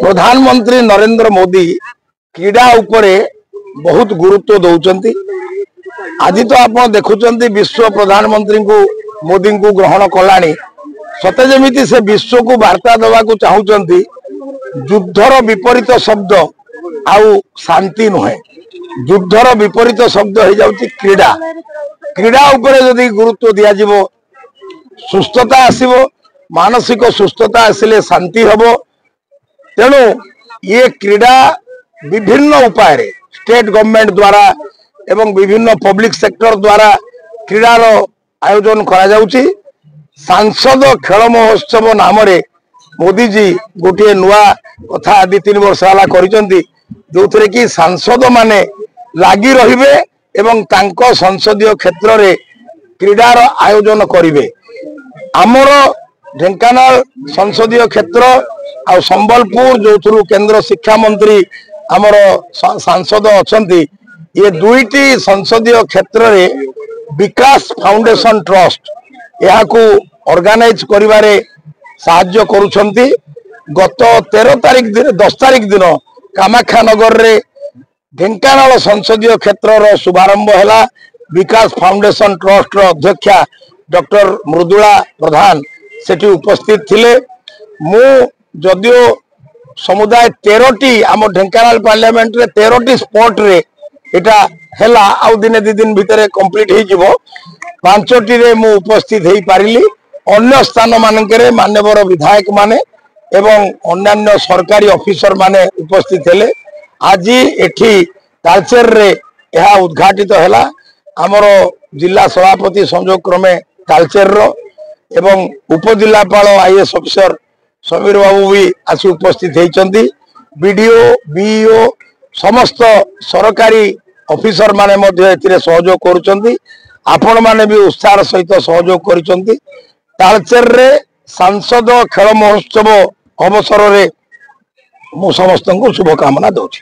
ପ୍ରଧାନମନ୍ତ୍ରୀ ନରେନ୍ଦ୍ର ମୋଦି କ୍ରୀଡ଼ା ଉପରେ ବହୁତ ଗୁରୁତ୍ୱ ଦଉଛନ୍ତି। ଆଜି ତ ଆପଣ ଦେଖୁଛନ୍ତି, ବିଶ୍ୱ ପ୍ରଧାନମନ୍ତ୍ରୀଙ୍କୁ ମୋଦିଙ୍କୁ ଗ୍ରହଣ କଲାଣି। ସତେ ଯେମିତି ସେ ବିଶ୍ୱକୁ ବାର୍ତ୍ତା ଦେବାକୁ ଚାହୁଁଛନ୍ତି, ଯୁଦ୍ଧର ବିପରୀତ ଶବ୍ଦ ଆଉ ଶାନ୍ତି ନୁହେଁ, ଯୁଦ୍ଧର ବିପରୀତ ଶବ୍ଦ ହେଇଯାଉଛି କ୍ରୀଡ଼ା। କ୍ରୀଡ଼ା ଉପରେ ଯଦି ଗୁରୁତ୍ୱ ଦିଆଯିବ, ସୁସ୍ଥତା ଆସିବ। ମାନସିକ ସୁସ୍ଥତା ଆସିଲେ ଶାନ୍ତି ହେବ। ତେଣୁ ଇଏ କ୍ରୀଡ଼ା ବିଭିନ୍ନ ଉପାୟରେ ଷ୍ଟେଟ୍ ଗଭର୍ଣ୍ଣମେଣ୍ଟ ଦ୍ୱାରା ଏବଂ ବିଭିନ୍ନ ପବ୍ଲିକ ସେକ୍ଟର ଦ୍ୱାରା କ୍ରୀଡ଼ାର ଆୟୋଜନ କରାଯାଉଛି। ସାଂସଦ ଖେଳ ମହୋତ୍ସବ ନାମରେ ମୋଦିଜୀ ଗୋଟିଏ ନୂଆ କଥା 2-3 ବର୍ଷ ହେଲା କରିଛନ୍ତି, ଯୋଉଥିରେ କି ସାଂସଦ ମାନେ ଲାଗି ରହିବେ ଏବଂ ତାଙ୍କ ସଂସଦୀୟ କ୍ଷେତ୍ରରେ କ୍ରୀଡ଼ାର ଆୟୋଜନ କରିବେ। ଆମର ଢେଙ୍କାନାଳ ସଂସଦୀୟ କ୍ଷେତ୍ର ଆଉ ସମ୍ବଲପୁର, ଯୋଉଥିରୁ କେନ୍ଦ୍ର ଶିକ୍ଷାମନ୍ତ୍ରୀ ଆମର ସାଂସଦ ଅଛନ୍ତି, ଏ ଦୁଇଟି ସଂସଦୀୟ କ୍ଷେତ୍ରରେ ବିକାଶ ଫାଉଣ୍ଡେସନ ଟ୍ରଷ୍ଟ ଏହାକୁ ଅର୍ଗାନାଇଜ କରିବାରେ ସାହାଯ୍ୟ କରୁଛନ୍ତି। ଗତ 13 ତାରିଖ ଦିନ, 10 ତାରିଖ ଦିନ କାମାକ୍ଷାନଗରରେ ଢେଙ୍କାନାଳ ସଂସଦୀୟ କ୍ଷେତ୍ରର ଶୁଭାରମ୍ଭ ହେଲା। ବିକାଶ ଫାଉଣ୍ଡେସନ ଟ୍ରଷ୍ଟର ଅଧ୍ୟକ୍ଷା ଡକ୍ଟର ମୃଦୁଳା ପ୍ରଧାନ ସେଠି ଉପସ୍ଥିତ ଥିଲେ। ମୁଁ ଯଦିଓ ସମୁଦାୟ 13ଟି, ଆମ ଢେଙ୍କାନାଳ ପାର୍ଲାମେଣ୍ଟରେ 13ଟି ସ୍ପଟରେ ଏଇଟା ହେଲା, ଆଉ ଦିନେ 2 ଦିନ ଭିତରେ କମ୍ପ୍ଲିଟ ହେଇଯିବ। 5ଟିରେ ମୁଁ ଉପସ୍ଥିତ ହେଇପାରିଲି। ଅନ୍ୟ ସ୍ଥାନ ମାନଙ୍କରେ ମାନ୍ୟବର ବିଧାୟକ ମାନେ ଏବଂ ଅନ୍ୟାନ୍ୟ ସରକାରୀ ଅଫିସର ମାନେ ଉପସ୍ଥିତ ହେଲେ। ଆଜି ଏଠି ତାଳଚେରରେ ଏହା ଉଦ୍ଘାଟିତ ହେଲା। ଆମର ଜିଲ୍ଲା ସଭାପତି ସଂଯୋଗ କ୍ରମେ ତାଳଚେରର ଏବଂ ଉପଜିଲ୍ଲାପାଳ ଆଇଏଏସ୍ ଅଫିସର ସମୀର ବାବୁ ବି ଆସି ଉପସ୍ଥିତ ହେଇଛନ୍ତି। ବିଡିଓ, ବିଇଓ, ସମସ୍ତ ସରକାରୀ ଅଫିସର ମାନେ ମଧ୍ୟ ଏଥିରେ ସହଯୋଗ କରୁଛନ୍ତି। ଆପଣମାନେ ବି ଉତ୍ସାହର ସହିତ ସହଯୋଗ କରିଛନ୍ତି। ତାଳଚେରରେ ସାଂସଦ ଖେଳ ମହୋତ୍ସବ ଅବସରରେ ମୁଁ ସମସ୍ତଙ୍କୁ ଶୁଭକାମନା ଦଉଛି।